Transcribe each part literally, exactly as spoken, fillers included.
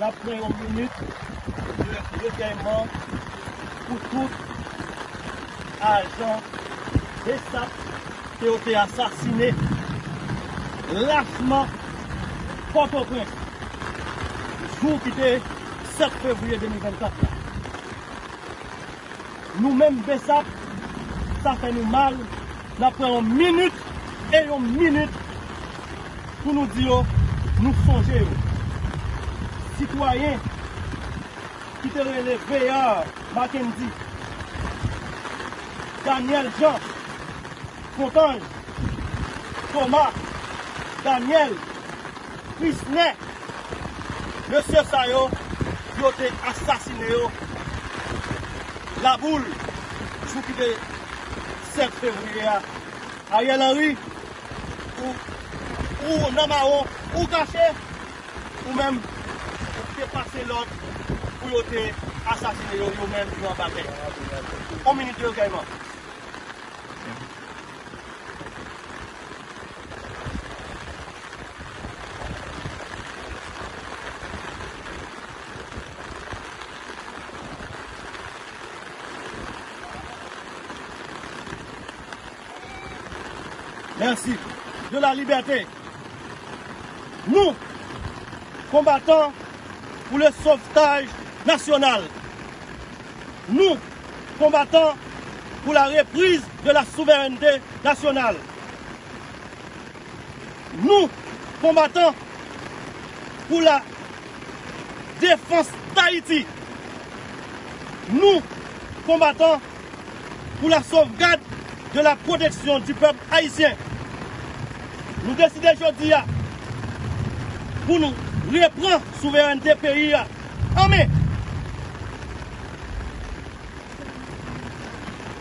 N ap pran yon minit de rekèyman pou tout ajan BSAP ke yo te asasinen lachman Pòtoprens, jou ki te sèt fevriye de mil vennkat la. Nou menm BSAP, sa fè nou mal. N ap pran yon minit e yon minit pou nou di yo, nou sonje yo. Sitwayen ki te rele Veyar Mackendy, Daniel Jean, Fontange, Thomas, Daniel, Krisnè, mesye sa yo, yo te asasinen yo Laboul, jou ki te sèt fevriye a. Ariel Henry, ou, ou nan mawon, ou kache, ou menm, ou te pase lòd pou yo te asasinen yo, yo menm, yo anba tè. On minit de rekèyman. Merci. De la liberté. Nous, combattants pour le sauvetage national. Nous, combattants pour la reprise de la souveraineté nationale. Nous, combattants pour la défense d'Haïti. Nous, combattants pour la sauvegarde de la protection du peuple haïtien. Nou deside jodi a pou nou repran souverènte peyi a an men.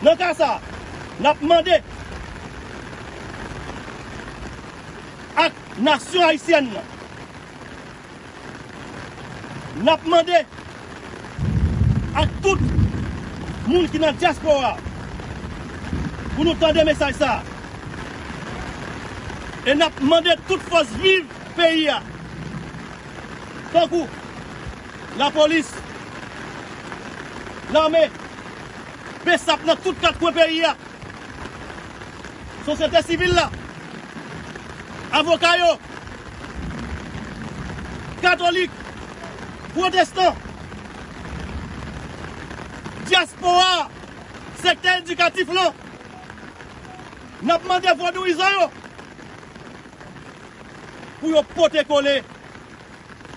Nan ka sa, n ap mande ak nasyon ayisyèn nan, n ap mande ak tout moun ki nan dyaspora pou nou tande mesaj sa a. E n ap mande tout fòs viv peyi a, tankou lapolis, lame, BSAP nan tout kat kwen peyi a, sosyete sivil la, avoka yo, katolik, pwotestan, dyaspora, sektè edikatif lan, n ap mande vodouyizan yo pou yo pote kole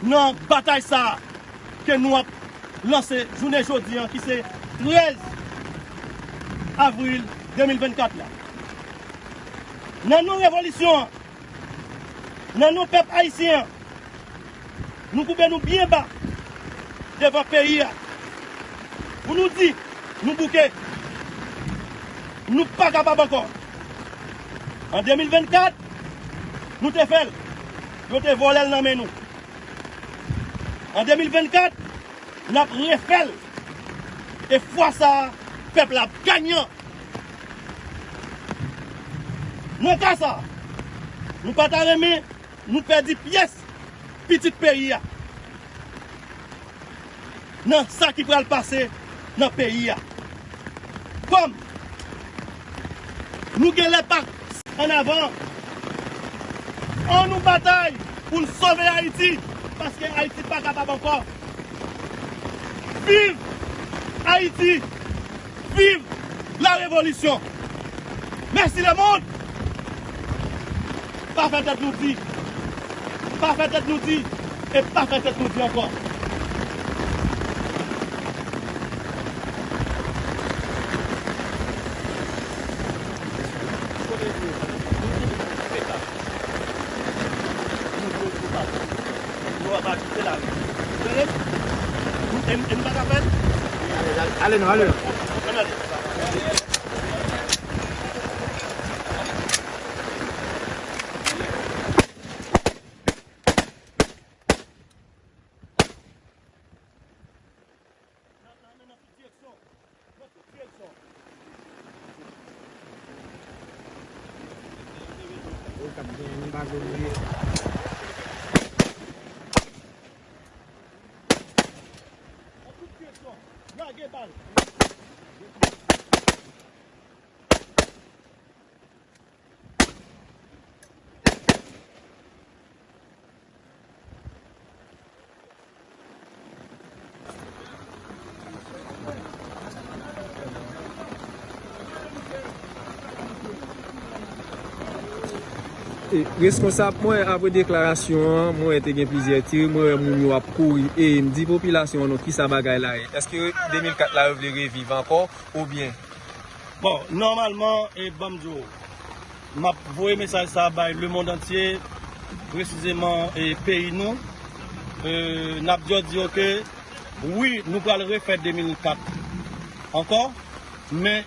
nan batay sa a ke nou ap lanse jounen jodi an, ki se trèz avril de mil vennkat la. Nan non revolisyon an, nan non pèp ayisyen an, nou koube nou byen ba devan peyi a pou nou di nou bouke. Nou pa kapab ankò. An de mil vennkat, nou te fè l. Yo te vòlè l nan men nou. An de mil vennkat, n ap refè l. E fwa sa a, pèp la ap ganyan. Nan ka sa a, nou pa ta renmen nou pèdi pyès pitit peyi a nan sa ki pral pase nan peyi a. Kòm nou genlè pa annavan, ann nou batay pou n sove Ayiti, paske Ayiti pa kapab ankò. Viv Ayiti! Viv la révolution! Mèsi lemonn! Pa fè tèt nou di. Pa fè tèt nou di. E pa fè tèt nou di ankò. Ale nou, ale nou. E, reskonsab mwen, apre deklarasyon an, mwen wè te gen plizyè tir, mwen wè moun yo ap kouri, e m di popilasyon an, non, kisa bagay la ye? Èske de mil kat la yo vle reviv ankò, oubyen? Bon, nòmalman, e, ban m di w, m ap voye mesaj sa a bay lemonn antye, presizeman, e, peyi nou. E, n ap di yo, di yo ke wi, nou pral refè de mil kat ankò, men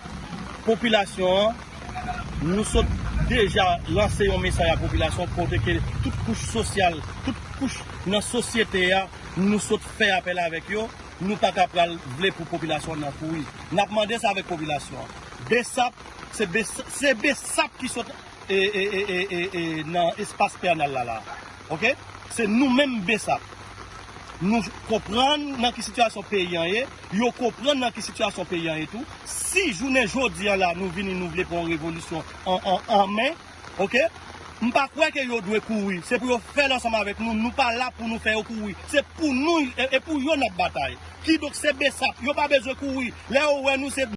popilasyon an, nou sot deja lanse yon mesaj a popilasyon kote ke tout kouch sosyal, tout kouch nan sosyete a, nou sot fè apèl avèk yo, nou pa ka pral vle pou popilasyon nan kouri. N ap mande sa avèk popilasyon an. Besap, se Bes-, se Besap ki sot e, e, e, e, e, e, nan espas Pènal la, la. Oke? Se nou menm Besap. Nou konprann nan ki sitiyasyon peyi an ye, yo konprann nan ki sitiyasyon peyi an ye tou. Si jounen jodi an la, nou vini, nou vle pran yon revolisyon an, an, an men, oke? M pa kwè ke yo dwe kouri. Se pou yo fè l ansanm avèk nou. Nou pa la pou nou fè yo kouri. Se pou nou, e, e pou yo n ap batay. Kidonk, se Besap. Yo pa bezwen kouri. Lè yo wè nou, se